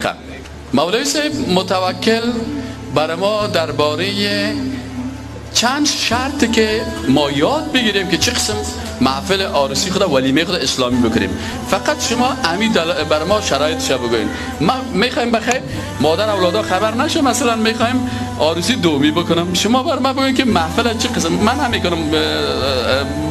دقیقه مولوی صاحب متوکل برای ما درباره چند شرط که ما یاد بگیریم که چه قسم محفل عروسی خود ولیمه خود اسلامی بکنیم. فقط شما امید بر ما شرایطش بگوین. ما میخوایم بخیر مادر اولادا خبر نشه، مثلا میخوایم عروسی دومی بکنم، شما بر ما بگوین که محفل چه قسم. من هم میکنم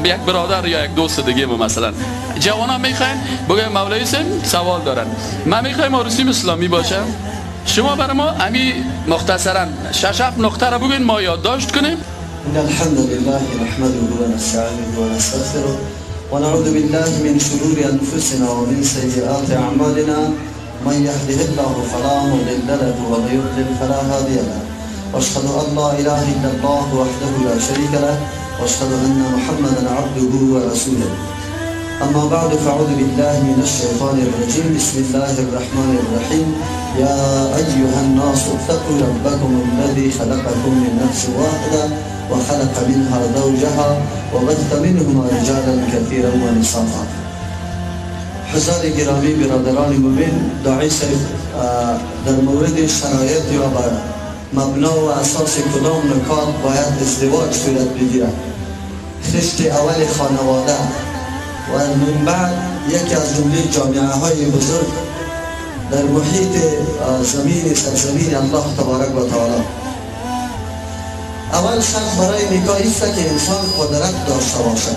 یک برادر یا یک دوست دیگه مثلا جوانا میخواین بگوین مولوی صاحب سوال دارن، من میخوایم عروسی اسلامی باشه، شما بر ما امی مختصرا 6 7 نقطه را بگوین ما یادداشت کنیم. إن الحمد لله نحمده ونستعينه ونستغفره ونعوذ بالله من شرور أنفسنا ومن سيئات أعمالنا، من يهده الله فلا مضل له ومن يضلل فلا هادي له، وأشهد أن لا إله إلا الله وحده لا شريك له، وأشهد أن محمدا عبده ورسوله. أما بعد، فأعوذ بالله من الشيطان الرجيم، بسم الله الرحمن الرحيم. يا أيها الناس اتقوا ربكم الذي خلقكم من نفس واحدة وخلق منها زوجها وبث منهما رجالا كثيرا ونساء. حضار گرامی، برادران مؤمن، داعی صاحب در مورد شرایط یا بر مبنا و اساس کدام نکات باید ازدواج صورت بگیرد، خشت اول خانواده و من بعد یکی از جمله جامعه های بزرگ در محیط زمین سرزمین الله تبارک و تعالی. اول شرط برای نکاح است که انسان قدرت داشته باشد،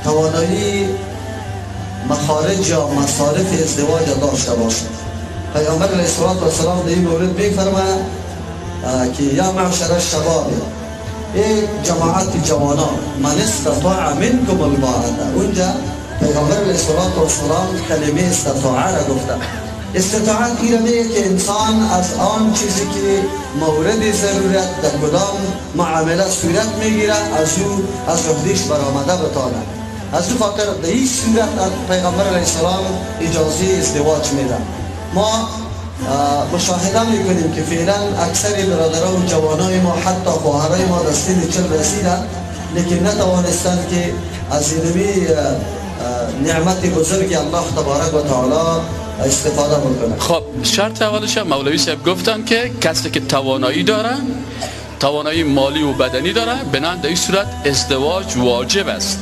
توانایی مخارج یا مصارف ازدواج داشته باشد. پیامبر علیه السلام در این مورد میفرماید که یا معشر الشباب، ای جماعت جوانان، من استطاع منکم الباءة. اونجا پیامبر علیه السلام کلمه استطاعه را گفته. استطاعت این میگه که انسان از آن چیزی که مورد ضرورت در کدام معامله صورت میگیره از او از عهدهش برآمده بتانه. از او خاطر در این صورت پیغمبر علیه السلام اجازه ازدواج میده. ما مشاهده میکنیم که فعلا اکثر برادران و جوانای ما، حتی خواهرای ما در سن 40 رسیدن، لیکن نتوانستند که از اینمی نعمت بزرگ الله تبارک و تعالی استفاده بکنه. خب شرط اولش مولوی صاحب گفتن که کسی که توانایی داره، توانایی مالی و بدنی داره، بنابراین در این صورت ازدواج واجب است،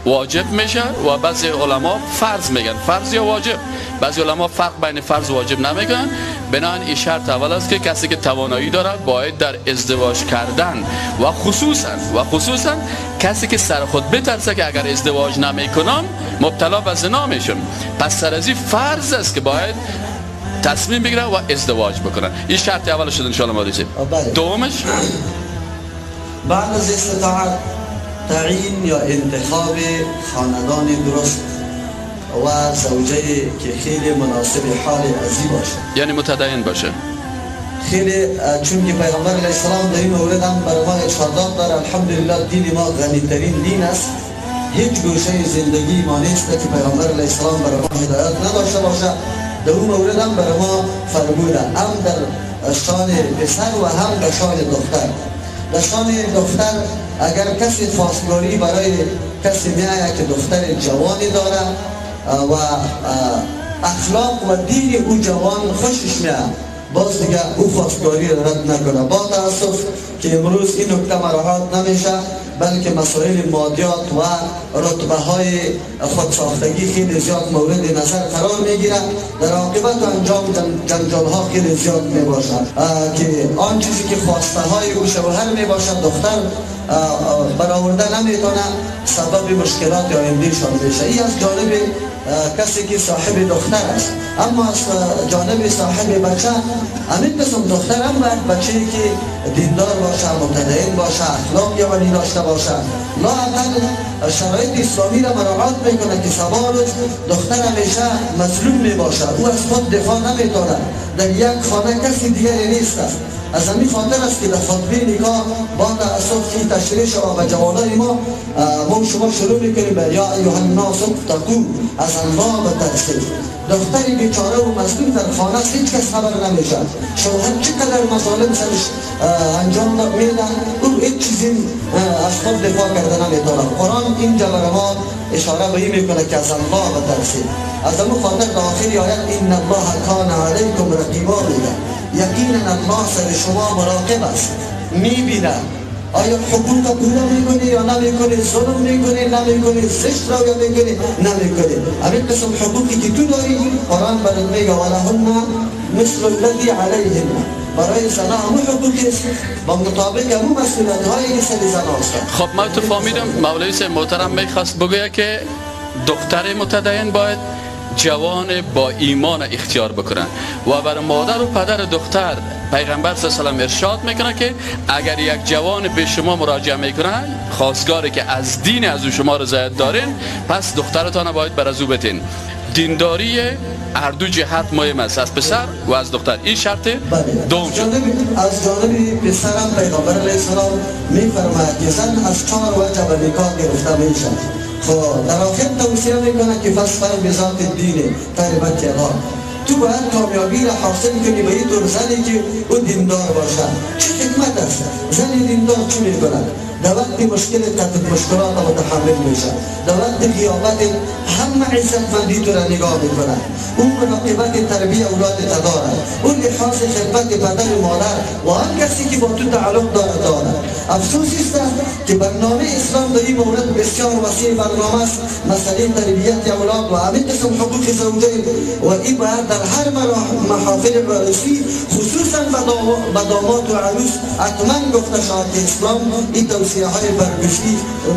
واجب میشه. و بعضی علما فرض میگن، فرض یا واجب، بعضی علما فرق بین فرض و واجب نمیگن. بنابراین این شرط اول است که کسی که توانایی داره باید در ازدواج کردن و خصوصا کسی که سر خود بترسه که اگر ازدواج نمیکنم مبتلا به زنا میشم، پس سر از این فرض است که باید تصمیم بگیره و ازدواج بکنن. این شرط اول شد ان شاء الله. بله. دومش بعد از استطاعت تعیین یا انتخاب خاندان درست و زوجه که خیلی مناسب حال ازی باشه، یعنی متدین باشه خیلی، چون که پیغمبر علیه السلام در این مورد هم برای ما ارشادات داره. الحمدلله دین ما غنی ترین دین است، هیچ گوشه زندگی ما نیست که پیغمبر علیه السلام برای ما هدایت نداشته باشه. در اون مورد هم برای ما فرموده، هم در شان پسر و هم در شان دختر. در شان دختر اگر کسی خواستگاری برای کسی میآید که دختر جوانی داره و اخلاق و دین او جوان خوشش میآید، باز دیگه او خواستگاری رد نکنه. با تاسف که امروز این نکته مراعات نمیشه، بلکه مسائل مادیات و رتبه های خودساختگی خیلی زیاد مورد نظر قرار میگیره. در عاقبت و انجام جنجال ها خیلی زیاد میباشد که آن چیزی که خواسته های او شوهر میباشد دختر برآورده نمیتونه، سبب مشکلات آیندهشان میشه. این از جانب کسی که صاحب دختر است. اما از جانب صاحب بچه، همین قسم دختر هم باید بچه‌ای که دیندار باشه، متدین باشه، اخلاق یوانی داشته باشه، لااقل شرایط اسلامی را مراعات میکنه که سبا روز دختر همیشه مظلوم میباشه، او از خود دفاع نمیتونه، در یک خانه کسی دیگری نیست. از همین خاطر است که در خطبه نکاح با تأسف که تشریح شود به جوانای ما، ما شما شروع میکنیم به یا ایها الناس اتقوا، از الله بترسید. دختری بیچاره و مظلوم در خانه است، هیچ کس خبر نمیشه، شوهر چقدر مظالم سرش انجام میده، او هیچ چیزی از خود دفاع کرده نمیتونه. قرآن اینجا برای ما اشاره به این میکنه که از الله بترسید. از همون خاطر در آخر آیت ان الله کان علیکم یقینا الله سر شما مراقب است، میبینه آیا حقوق پورا میکنه یا نمیکنه، ظلم میکنه نمیکنه، زشت رویه میکنه نمیکنه. همین قسم حقوقی که تو داری قرآن برات میگه ولهن مثل الذی علیهن، برای زنها همون حقوقی است با مطابق همون مسئولیت هایی که سر زنها است. خب من تو فهمیدم مولوی صاحب محترم میخواست بگویه که دختر متدین باید جوان با ایمان اختیار بکنن و برای مادر و پدر دختر پیغمبر صلی الله علیه و سلم ارشاد میکنه که اگر یک جوان به شما مراجعه میکنه، خواستگاری که از دین از او شما رضایت دارین، پس دخترتان باید بر از او بتین. دینداری هر دو جهت مهم است، از پسر و از دختر. این شرط دوم. از جانب پسرم پیغمبر علیه السلام میفرماید که زن از 4 وجه به نکاح گرفته میشه. خب در آخر توصیه میکنه که فاظفر بذات الدین تربت یداک، تو باید کامیابی را حاصل کنی به این طور زنی که او دیندار باشه. چه حکمت است؟ زن دیندار چی میکند؟ در وقت مشکل قطع مشکلات متحمل میشه، در وقت غیابت همه عزتمندی تو را نگاه میکنه، او مراقبت تربیه اولاد دارد، او لحاظ خدمت پدر و مادر و آن کسی که با تو تعلق دارد دارد. افسوس است که برنامه اسلام در این مورد بسیار وسیع برنامه است، مسئله تربیت اولاد و همه قسم حقوق زوجین، و این باید در هر محافل عروسی خصوصا به داماد و عروس حتما گفته شود که اسلام این توصیه های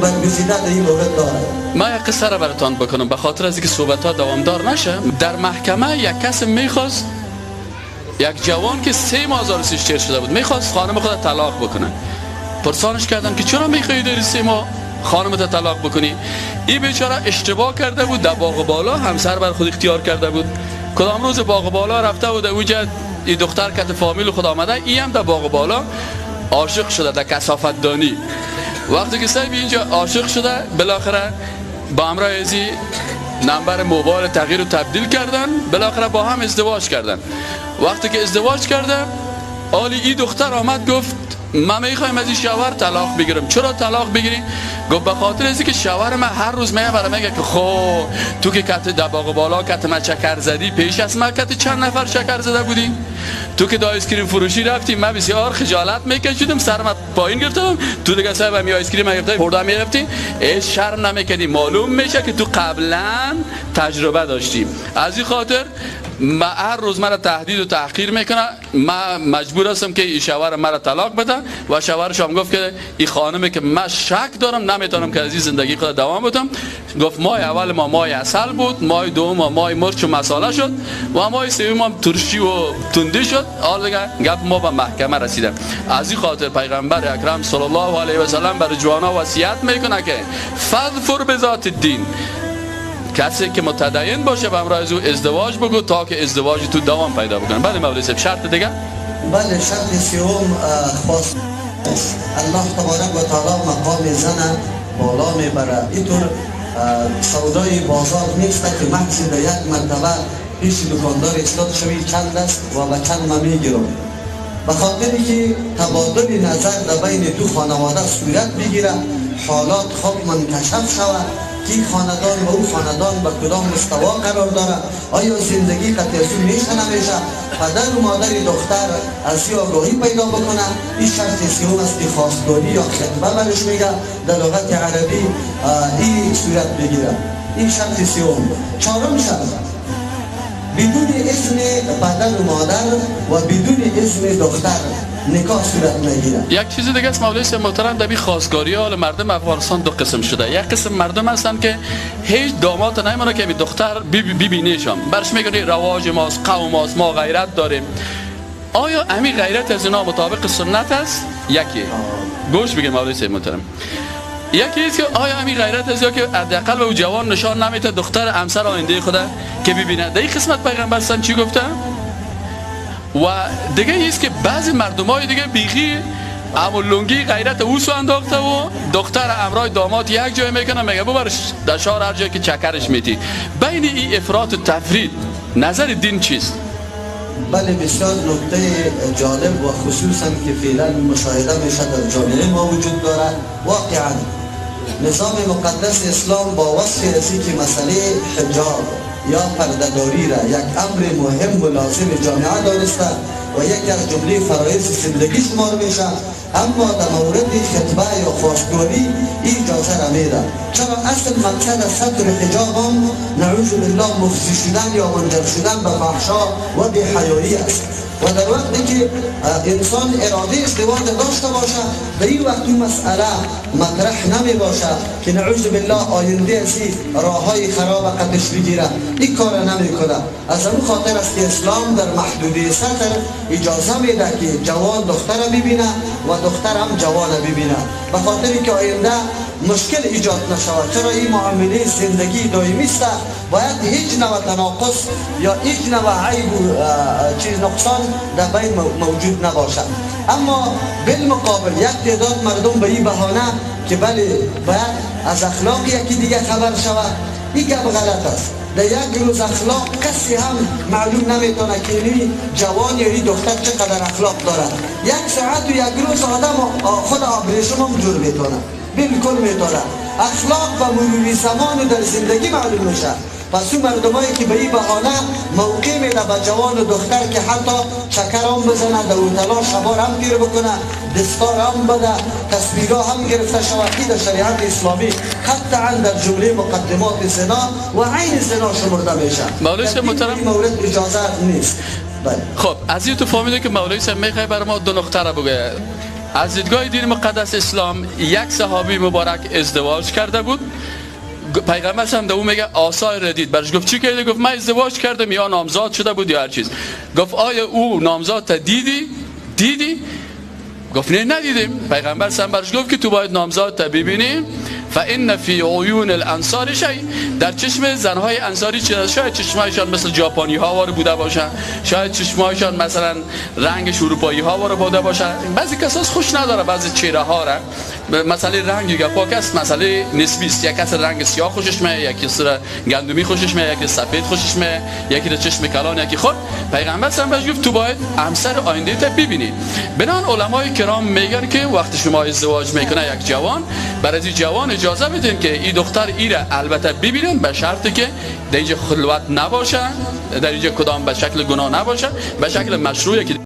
برگزیده در این مورد دارد. ما یک قصه را براتان بکنم به خاطر از اینکه صحبت ها دوامدار نشه. در محکمه یک کس میخواست، یک جوان که 3 ماه از عروسیش تیر شده بود، میخواست خانم خود طلاق بکنه. پرسانش کردن که چرا میخوایی داری 3 ماه خانمت طلاق بکنی؟ این بیچاره اشتباه کرده بود، در باغ بالا همسر بر خود اختیار کرده بود. کدام روز باغ بالا رفته بود، اونجا این دختر کت فامیل خود آمده، این هم در باغ بالا عاشق شده در کثافت دانی. وقتی که صاحب اینجا عاشق شده، بالاخره با همراه ازی نمبر موبایل تغییر و تبدیل کردن، بالاخره با هم ازدواج کردن. وقتی که ازدواج کرده، آلی این دختر آمد گفت من میخوایم از این شوهر طلاق بگیرم. چرا طلاق بگیری؟ گفت به خاطر از اینکه شوهر من هر روز میاد برام میگه که خب تو که کت دباغ بالا کت من شکر زدی، پیش از من کت چند نفر شکر زده بودی، تو که دا آیسکریم فروشی رفتی من بسیار خجالت میکشیدم، سرم پایین گرفتم، تو دیگه صاحب می آیسکریم گرفتی خورده میرفتی، ای شرم نمیکردی، معلوم میشه که تو قبلا تجربه داشتی. از این خاطر ما هر روز مرا تهدید و تحقیر میکنه، من مجبور هستم که این شوهر مرا طلاق بده. و شوهرش هم گفت که این خانمی که من شک دارم نمیتونم که از این زندگی خود دوام بدم. گفت ماه اول ما ماه عسل بود، ماه دوم ما ماه مرچ و مساله شد، و ماه سوم هم ترشی و تندی شد. حالا دیگه گپ ما به محکمه رسیدم. از این خاطر پیغمبر اکرم صلی الله علیه و سلم برای جوانا وصیت میکنه که فاظفر بذات الدین، کسی که متدین باشه به همراه از او ازدواج بگو تا که ازدواج تو دوام پیدا بکنه. بله مولوی صاحب، شرط دیگه؟ بله، شرط سوم خواست الله تبارک و تعالی مقام زن بالا میبره. اینطور سودای بازار نیست که محض در یک مرتبه پیش دکاندار استاد شوی چند است و به چند ما میگیرم. به خاطری که تبادل نظر در بین دو خانواده صورت بگیره، حالات خوب منکشف شود که خاندان و او خاندان به کدام مستوا قرار داره، آیا زندگی قطعی میشه نمیشه، پدر و مادر دختر از این آگاهی پیدا بکنه. این شرط سوم است که خواستگاری یا خطبه برش میگه در لغت عربی این صورت بگیره. این شرط سوم. چهارم شرط، بدون اذن پدر و مادر و بدون اذن دختر نکاح صورت نگیره. یک چیز دیگه است مولوی صاحب محترم، در خواستگاری حال مردم افغانستان دو قسم شده. یک قسم مردم هستن که هیچ داماد نمیمونه که دختر ببینیشم، برش میگن رواج ماست، قوم ماست، ما غیرت داریم. آیا همین غیرت از اینا مطابق سنت است؟ یکی گوش بگیر مولوی صاحب محترم، یکی است که آیا همین غیرت از یا که حداقل به او جوان نشان نمیده دختر همسر آینده خود که ببینه. در این قسمت پیغمبر صلی چی گفته؟ و دیگه ایست که بعضی مردمای دیگه بیخی امولونگی غیرت اوسو انداخته و دختر امرای داماد یک جای میکنه، میگه ببرش در شهر هر جایی که چکرش میتی. بین این افراط و تفرید نظر دین چیست؟ بله، بسیار نکته جالب و خصوصا که فعلا مشاهده میشه در جامعه ما وجود دارد. واقعا نظام مقدس اسلام با وصف ازی که مسئله حجاب یا پرده‌داری را یک امر مهم و لازم جامعه دانسته، و یکی از جمله فرایض زندگی شمار میشه، اما در مورد خطبه یا خواستگاری اجازه را میده. چرا اصل مقصد از ستر حجاب هم نعوذ بالله مفضی شدن یا منجر شدن به فحشا و بی‌حیایی است. و در وقتی که انسان اراده ازدواج داشته باشه، در این وقت اون مسئله مطرح نمی باشه که نعوذ بالله آینده ازی راههای خراب قدش بگیره، این کار نمیکنه. از اون خاطر است که اسلام در محدوده ستر اجازه میده که جوان دختر ببینه و دختر هم جوان ببینه، به خاطر که آینده مشکل ایجاد نشود. چرا این معامله زندگی دائمی است، باید هیچ نوع تناقض یا هیچ نوع عیب و چیز نقصان در بین موجود نباشد. اما بالمقابل یک تعداد مردم به این بهانه که بله باید از اخلاق یکی دیگه خبر شود، این گپ غلط است. در یک روز اخلاق کسی هم معلوم نمیتونه که این جوان یا این دختر چقدر اخلاق داره. یک ساعت و یک روز آدم خود آبریشم هم جور میتونه، بالکل میتونه. اخلاق و مروری زمان در زندگی معلوم میشه. پس اون مردمایی که به این بهانه موقع میده به جوان و دختر که حتی چکر هم بزنه، در اوتلا شبار هم تیر بکنه، دستار هم بده، تصویرها هم گرفته شود، این در شریعت اسلامی قطعا در جمله مقدمات زنا و عین زنا شمرده میشه. مولوی محترم، این مورد اجازه نیست. بله. خب از این تو فهمیده که مولوی صاحب میخواد برای ما دو نقطه را بگه. از دیدگاه دین مقدس اسلام یک صحابی مبارک ازدواج کرده بود، پیغمبر هم به او میگه آثار ردید، برش گفت چی کرده؟ گفت من ازدواج کردم یا نامزاد شده بود یا هر چیز. گفت آیا او نامزاد تا دیدی؟ دیدی؟ گفت نه ندیدیم. پیغمبر هم برش گفت که تو باید نامزاد تا ببینی، فان فی عیون الانصار شیء، در چشم زنهای انصاری چیز، شاید چشمایشان مثل ژاپنی ها وار بوده باشن، شاید چشمایشان مثلا رنگش اروپایی ها وار بوده باشن. بعضی کساس خوش نداره بعضی چهره ها را، مسئله رنگ گپاک است، مسئله نسبی است. یک کس رنگ سیاه خوشش میاد، یکی سر گندمی خوشش میاد، یکی سفید خوشش میاد، یکی در چشم کلان، یکی خود. پیغمبر هم بهش گفت تو باید همسر آینده ته ببینی. بنان علمای کرام میگن که وقتی شما ازدواج میکنه یک جوان، برای جوان اجازه بدین که این دختر ایره البته ببینن، به شرطی که در اینجا خلوت نباشه، در اینجا کدام به شکل گناه نباشه، به شکل مشروعی که